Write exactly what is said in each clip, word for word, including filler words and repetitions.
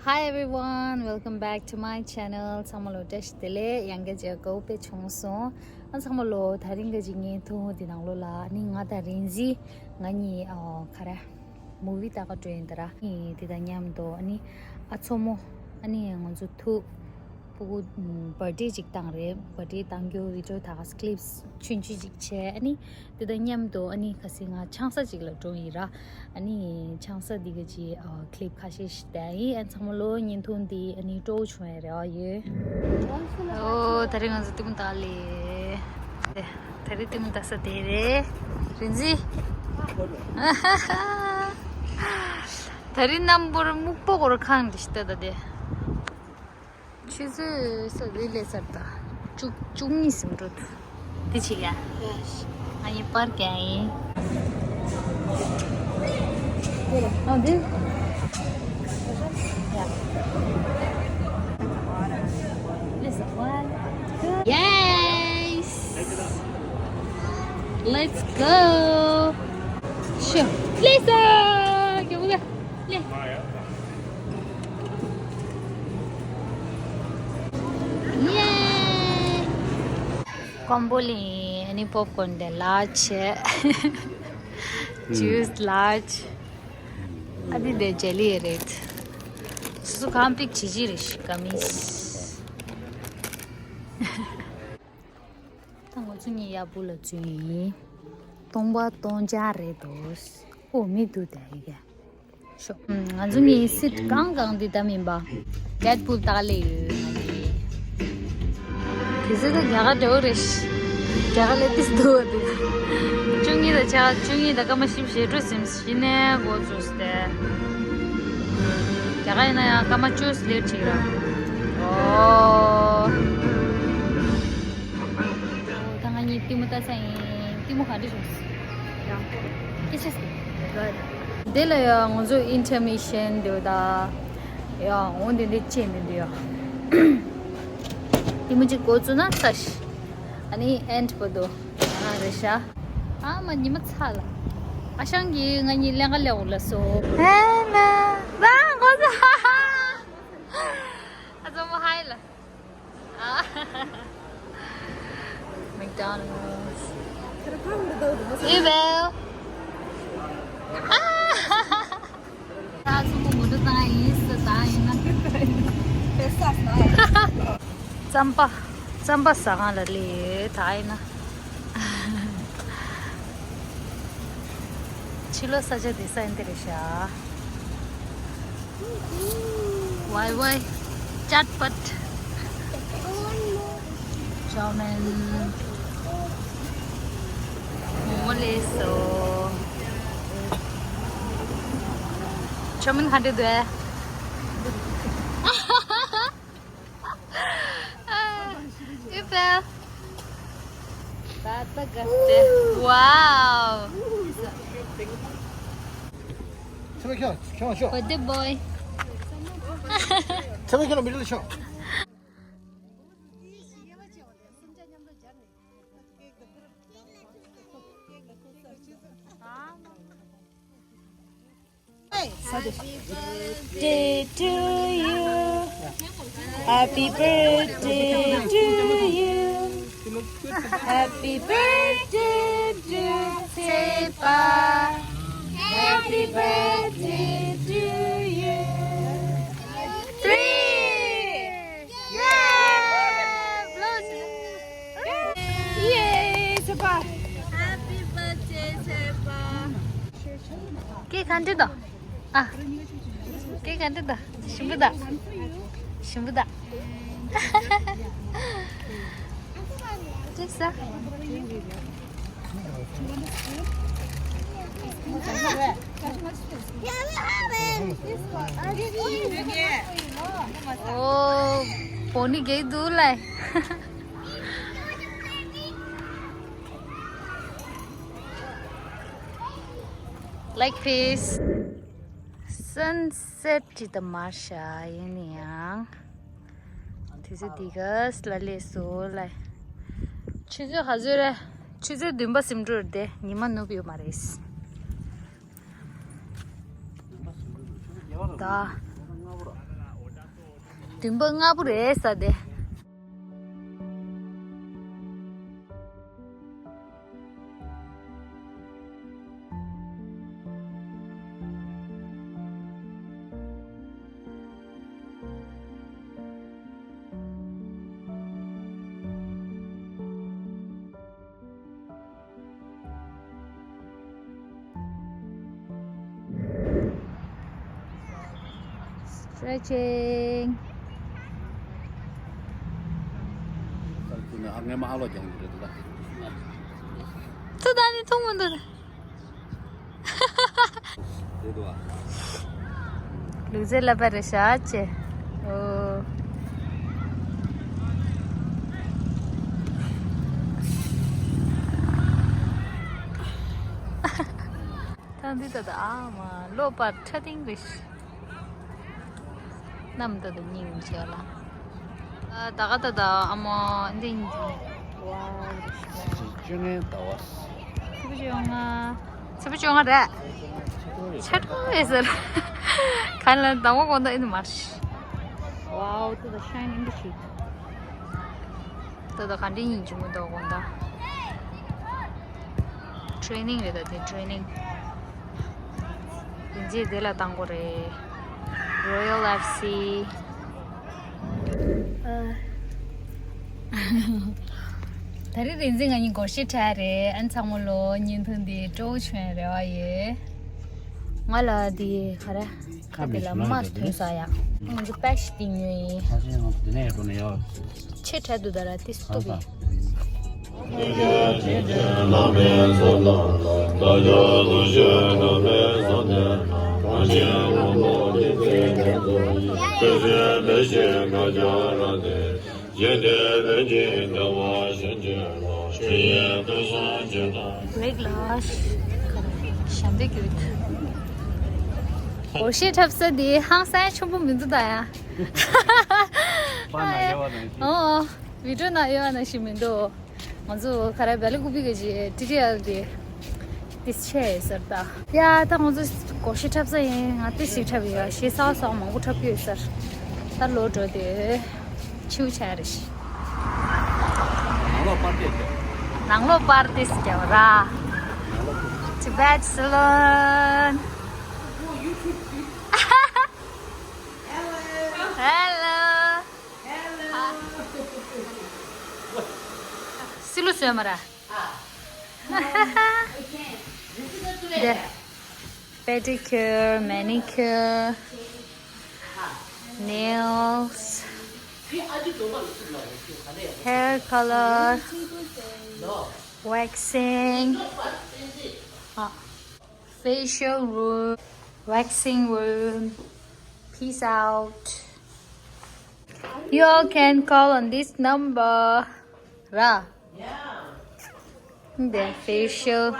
Hi everyone, welcome back to my channel. ཚང་མ་ལ་བཀྲ་ཤིས་བདེ་ལེགས། ཡང་བསྐྱར་མཇལ་དགོས་པ་བྱུང་སོང་། ཨ་ཚང་མ་ལ་དེ་རིང་གི་ཅིག་བརྙན་ཐུང་འདི་ནང་ལོགས་ལ་ཨ་ནི་ང་དང་རིན་འཛིན། ང་གཉིས་ཨ་ག་རེ་མུ་བི་ལྟ་ག་འགྲོ་ཡིན་ད་ར། ཨ་ནི་དེ་དང་མཉམ་དུ་ཨ་ནི་ཨ་མཚོ་མོ། ཨ་ནི་ང་ཚོ་ཐུག་སྤུ་གུ་བར་ཐི་ཌེ་ཅིག་བཏང་རེད། བར་ཐི་ཌེ་བཏང་རྒྱུ་བི་ཌི་ཡོ་ད་ག་ཀི་ལིབ་ཆུང་ཆུང་ཅིག་བྱས། ཨ་ནི་དེ་དང་མཉམ་དུ་ཨ་ནི་ཁ་སང་ང་ཆང་ས་ཅིག་ལ་འགྲོ་ཡིན་ར། ཨ་ནི་ཆང་ས་འདི་ག་ཅིག་ཨ་ཀི་ལིབ་ཁ་ཤས་ཤིག་བལྟས་ཡིན། ཨ་ཚང་མ་ལོ་བརྙན་ཐུང་འདི་ཨ་ནི་སྤྲོ་བོ་བྱུང་ཡ་རེ་བ་ཡོད། ཨོ་ད་རེས་ང་ཚོ་གཏི་མུག་ལྟ་ལེ། ད་རེས་གཏི་མུག་ལྟ་ས་དེ་རེད། རིན་འཛིན། ད་རེས་རྣམ་པར་སྨུག་པོ་སྐོར་ཁང་འདི་ཤི་ད་ད་དེ། ཆུ་ཚོད་ས་རེད་ལས་སར་ད། བཅུ་བཅུ་གཉིས་ཟིན་འགྲོ་འདུག་དེ་བྱེད་ཡ། ང་ཡི་པར་རྒྱག་ཡིན། ཨ་འདི། Yes! Let's go! Sure. Let's go! ཀོམ་པོ་ལིན་ཨ་ནི་པོབ་ཀོན་དེ་ལཱར་ཇི་བྱས། ཇུས་ལཱར་ཇི། ཨ་དེ་དེ་ཇེ་ལི་རེད། སོ་སོ་གང་པིག་བྱེད་ཀྱི་རེད་ཤི་ཀ་མིས། ད་ང་ཚོ་གཉིས་ཡ་བུ་ལ་བཙུན་ཡིན། སྟོང་པ་སྟོང་རྐྱང་རེད་དོ། ཨོ་མི་འདུག་ད་ཡི་གེ་ཤོག་ང་ཚོ་གཉིས་སིཊ་གང་གང་འདི་ལྟ་མིན་པ། ཌེཌ་པུལ་ལྟ་ལེ་ཡོད་ང་གཉིས། དེ་ཚོ་ད་རྒྱ་གར་འདྲ་བོ་རེད། རྒྱ་གར་ལས་ཏིས་འདུག་བ་འདུག་བཅུ་གཉིས་དང་ཆ་བཅུ་གཉིས་དང་སྐར་མ་བཞི་བཅུ་ཞེ་དྲུག་ཟིན་གཞི་ནས་འགོ་བཙུགས་ཏེ། རྒྱ་གར་ཡིན་ན་ཡང་སྐར་མ་བཅུ་ལེ་ཊི་ཅིག་ར། ཨོ། ད་ང་གཉིས་གཏི་མུག་ལྟ་ས་ཡིན། གཏི་མུག་ག་འདྲ་བྱུང་སོང་། ཡག་པོ། སྐད་ཆ་ཟེར། དེ་ལ་ཡང་ང་ཚོ་ཨིན་ཊར་མི་ཤན་འདྲ་བོ་ད། ཡང་འོ་འདི་འདྲ་བྱེད་མི་འདུག་ཡ། གཏི་མུག་ཅིག་འགོ་བཙུགས་ན་ཚར་ཤི། ཨ་ནི་ཨེན་ཌི་བར་དུ། ཨ་རེད་ཤག་ཨ་མ་ཉི་མ་ཚ་ལ། ཨ་ཞང་གིས་ང་གཉིས་ཀླན་ཀ་ལེན་འོང་ལ་སོ། ཧེ་ན། ད་འགོ་ཚ། ཨ་ཙོ་མོ་ཧའི་ལ། McDonald's. Uber. རྩམ་པ། རྩམ་པ་ཟ་ག་ལ་སླེབས་ཡོད་ད་ཡིན་ན། ཕྱི་ལོགས་ས་ཆ་དེ་ས་ཡིན་དེ་རེད་ཤག་ཝའི་ཝའི། ཅཊ་པཊ། ཅའོ་མིན། མོག་མོག་ལེ་སོ། ཅའོ་མིན་ག་འདྲ་འདུག་ཨེ། Uber. Wow. ཁྱོད་ཁྱོད་ཁྱོད་ཤོག Birthday boy. ཁྱོད་ཁྱོད་མི་ལ་ཤོག Happy birthday to you. Happy birthday to you. Happy birthday to Sepa. Happy birthday to you. Three. Yay! Blow. Yay, Sepa. Happy birthday, Sepa. ཀེག་ག་འདྲ་འདུག་ཨ། ཀེག་ག་འདྲ་འདུག་ཞིམ་པོ་འདུག་ཞིམ་པོ་འདུག་ཅིག་ཟ། ཨོ། པོ་ནི་གེག་འདུག་ལེ། Like this. སན་སེཊ་ཅིག་ད་མར་ཤག་ཡིན་ན་ཡང་། དུས་ཚོད་འདི་ག་ལ་སླེབས་སོང་ལེ། ཆུ་ཚོད་ག་ཚོད་རེད། ཆུ་ཚོད་བདུན་པ་ཟིན་འགྲོ་རེད་དེ། ཉི་མ་ནུབ་ཡོད་མ་རེད། ད། བདུན་པ་ལྔ་པོ་རེད་ས་དེ། Stretching. ཚུར་ད་ནི་མཐོང་མི་འདུག་ལུག་རྫི་ལབ་པ་རེད་ཤག་ཅེ། ཨོ། ད་འདི་ད་ད་ཨ་མ་ལོ་པར་ཁྲ་ཏིང་རེད། ནམ་ད་ད་སྙིང་རྗེ་ལ། ཨ་ད་ག་ད་ད་ཨ་མ་འདི་ཝའོ། བཅོ་ལྔའི་ཟླ་བ། ཚེས་པ་བཅོ་ལྔ། ཚེས་པ་བཅོ་ལྔ་རེད། ཆ་ཀྲོ་ཨེ་ཟེར། ག་ལ་ཟླ་བ་དགོང་དག་ཨེ་ནི་མར། ཝའོ་ད་ད་ཤའི་ནིང་གི་ཤིག་ད་ད་ག་འདྲ་ཡིན་གྱི་མི་འདུག་དགོང་དག་ཊེ་རེ་ནིང་རེད་ད་དེ་ཊེ་རེ་ནིང་། རིན་འཛིན་དེ་ལ་བཏང་དགོས་རེད། Royal F C། ཨ། ད་རེས་རིན་འཛིན་ང་གཉིས་སྒོར་གཞས་འཁྲབ་རེད། ཨ་ནི་ཚང་མ་ལོ་བརྙན་ཐུང་འདི་སྤྲོ་བོ་བྱུང་ཡ་རེ་བ་ཡོད། ང་ལ་འདི་ག་རེ། ཁ་དེ་ལ་མར་ཐོན་ས་ཡ། ང་ཚོ་པད་ཤི་སྟེང་ཉོས་ཡིན། ཆེ་དྲགས་འདུག་ད་ར་ཏིས་སྟུ་བི། ཝེག་ལ་ཤ་འདི་གི་སྒོར་གཞས་འཁྲབ་ས་འདི་ཧང་སང་ཆེན་པོ་མི་འདུག་ད་ཡ། པར་ནང་ཡོད་པ་ནང་བཞིན། ཨོ། བི་ཌིའོ་ནང་ཡོད་པ་ནང་བཞིན་མི་འདུག་ང་ཚོ་ག་རེ་བེ་ལི་ཀུ་པི་གི་ཇི་ཊི་ཊི་ཨེལ་དེ་ཏིས་ཆེ་ཟེར་ད། ཡ་ད་ང་ཚོ་སྒོར་གཞས་འཁྲབ་ས་ཡིན། ང་ཏིས་ཞིག་འཁྲབ་ཡོད། གཞས་གསར་གསར་མང་པོ་འཁྲབ་ཀྱི་ཡོད་ཟེར། ད་ལོ་འགྲོ་དེ་ཆིའུ་ཆ་རེ་ཤི། ནང་ལོགས་པར་ཏིས་རྒྱབ། ནང་ལོགས་པར་ཏིས་རྒྱབ་ར། Tibet Salon། Hello. སི་ལུ་བཟོས་མ་ར། The pedicure, manicure, nails, hair color, waxing, uh, facial room, waxing room. Peace out. You all can call on this number. ར། འདི་facial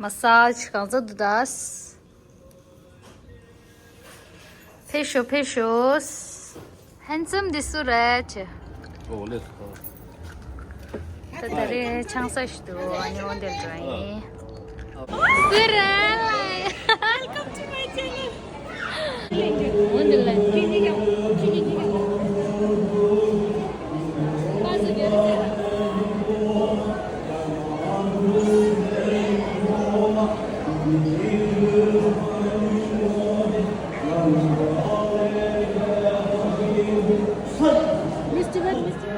massage གང་ཚ་འདུག་ད། ཕེབས་ཤོག་ཕེབས་ཤོག་ཧན་སམ་འདི་སུ་རེད་ཅེ། ཨོ་ལེ་སོ། ད་ད་རེས་ཆང་ས་ཞིག་འདུག་ཨ་ནི་འོ་འདིར་འགྲོ་ཡིན། སུ་རེད་ལ། Welcome to my channel. འོ་འདི་ལ། Mister Webb, Mister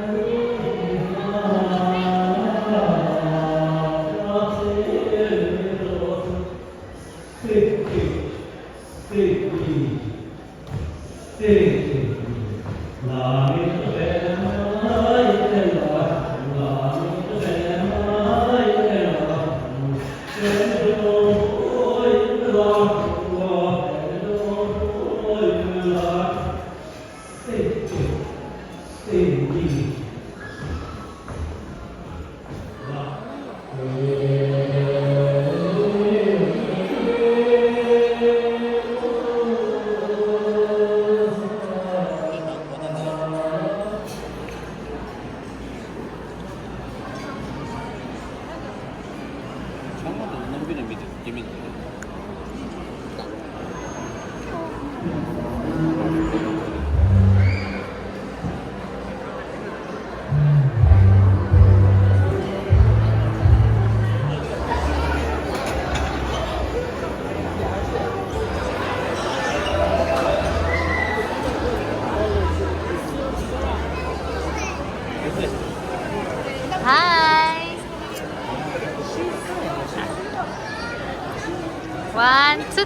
ཚང་མ་དང་ནམ་རྒྱུན་ནས་མི་དེ་སྐྱེ་མེད་དེ།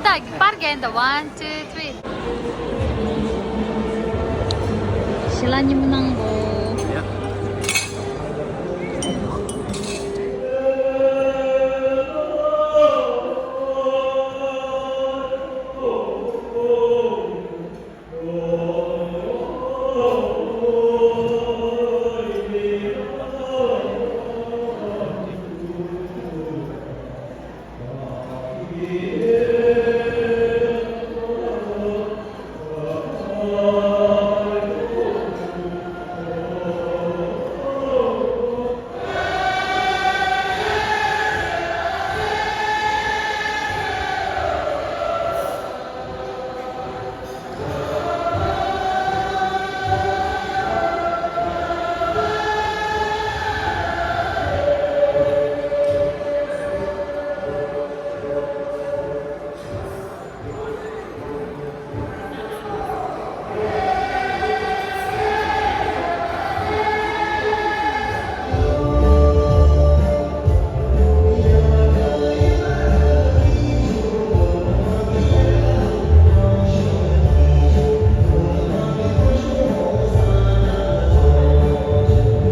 ད་པར་རྒྱན་ད། One, two, three. ཞི་ལ་ཉིན་མོ་གནང་གོ།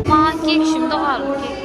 མ་ཀེག་ཞིམ་མདོག་ཧ་ལོ་ཀེག་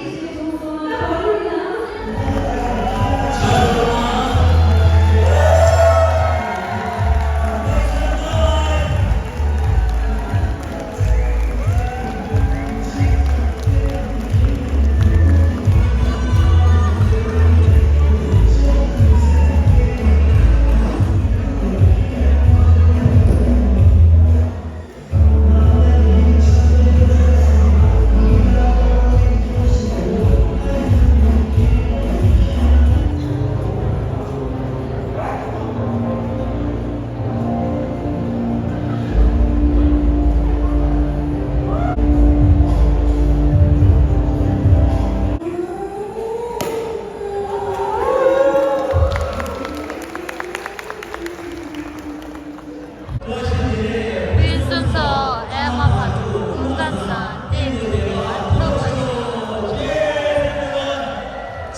ཕུན་སུམ་ཚོགས། ཨེ་མ་བ་དུ་ཀུན་དགའ་བཟང་བསྟན་འགྲོ་བ་ཐོབ་པ་ཡིན།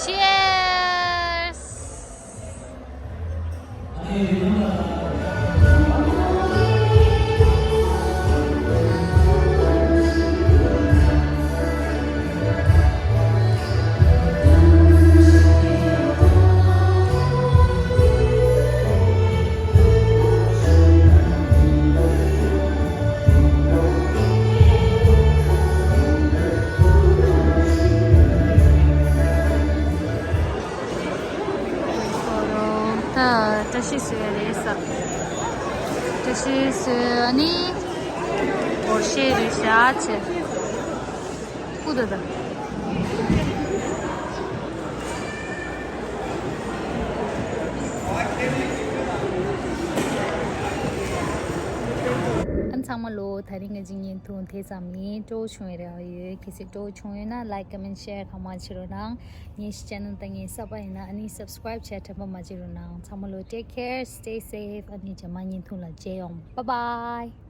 Cheers! ད་བཀྲ་ཤིས་བཟོས་རེད་ས། བཀྲ་ཤིས་བཟོས་ནི་སྒོར་གཞས་རེད་བཞག་བྱས། ཀུ་ད་ད། ཨ་ཚང་མ་ལོ། ད་རིང་ང་གཅིག་བརྙན་ཐུང་དེ་ཙམ་ཡིན། སྤྲོ་བོ་བྱུང་བའི་རེ་བ་ཡོད། གལ་སྲིད་སྤྲོ་བོ་བྱུང་ཡོད་ན་like, comment, share གང་མང་བྱེད་རོགས་གནང་། ངའི་channel ད་ངའི་གསར་པ་ཡིན་ན་ཨ་ནི་subscribe བྱས་དྲན་པ་མ་བརྗེད་རོགས་གནང་། ཚང་མ་ལོ། Take care, stay safe. ཨ་ནི་རྗེས་མ་བརྙན་ཐུང་ལ་མཇལ་ཡོང་། Bye bye.